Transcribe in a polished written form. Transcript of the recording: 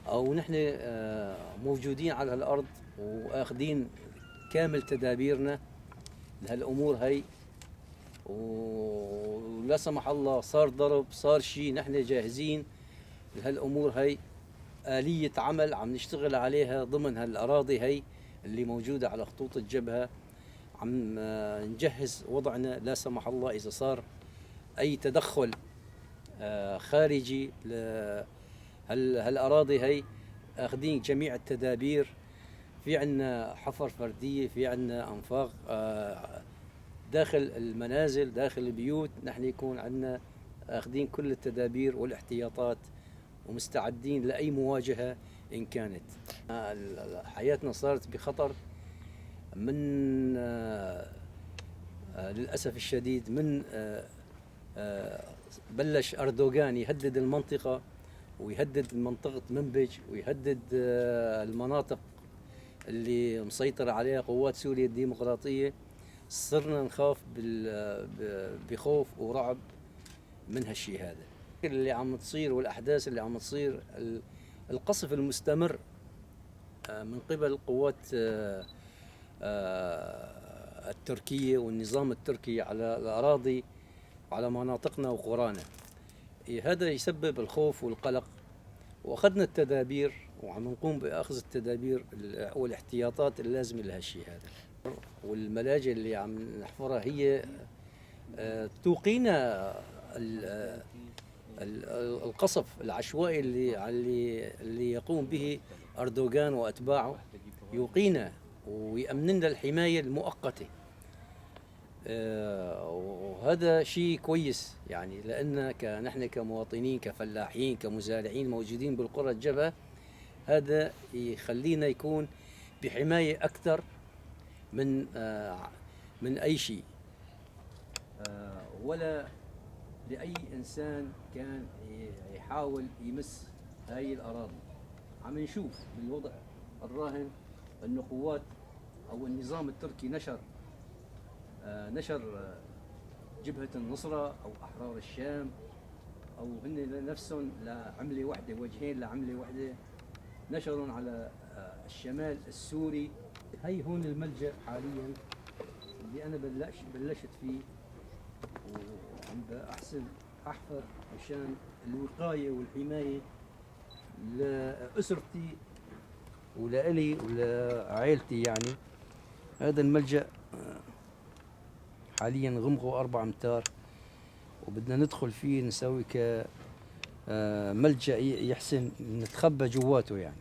أو نحن موجودين على الأرض وآخذين كامل تدابيرنا لهالأمور هي، ولا سمح الله صار ضرب صار شيء نحن جاهزين لهالأمور هي. آلية عمل عم نشتغل عليها ضمن هالأراضي هي اللي موجودة على خطوط الجبهة، عم نجهز وضعنا لا سمح الله إذا صار أي تدخل خارجي هالأراضي هي، آخذين جميع التدابير. في عنا حفر فردية، في عنا أنفاق داخل المنازل داخل البيوت، نحن يكون عنا آخذين كل التدابير والاحتياطات ومستعدين لأي مواجهة إن كانت. حياتنا صارت بخطر من للأسف الشديد من بلش أردوغان يهدد المنطقة ويهدد منطقة منبج ويهدد المناطق اللي مسيطرة عليها قوات سوريا الديمقراطية. صرنا نخاف بخوف ورعب من هالشي هذا اللي عم تصير والأحداث اللي عم تصير، القصف المستمر من قبل قوات التركية والنظام التركي على الأراضي وعلى مناطقنا وقرانا، هذا يسبب الخوف والقلق. وأخذنا التدابير وعم نقوم بأخذ التدابير والاحتياطات اللازمة لهالشيء هذا. والملاجئ اللي عم نحفرها هي توقينا القصف العشوائي اللي يقوم به أردوغان وأتباعه، يوقينا ويأمن لنا الحماية المؤقتة. وهذا شيء كويس يعني، لأن نحن كمواطنين كفلاحين كمزارعين موجودين بالقرى الجبهة، هذا يخلينا يكون بحماية أكثر من أي شيء. ولا لأي إنسان كان يحاول يمس هاي الأراضي. عم نشوف بالوضع الراهن أنه قوات أو النظام التركي نشر جبهة النصرة أو أحرار الشام، أو هن نفسهم لعملة واحدة، وجهين لعملة واحدة، نشرهم على الشمال السوري. هي هون الملجأ حاليا اللي أنا بلشت فيه، وعم بأحسن أحفر مشان الوقاية والحماية لأسرتي ولإلي ولعائلتي. يعني هذا الملجأ حاليا غمقه 4 أمتار، وبدنا ندخل فيه نسوي ملجأ يحسن نتخبى جواته يعني.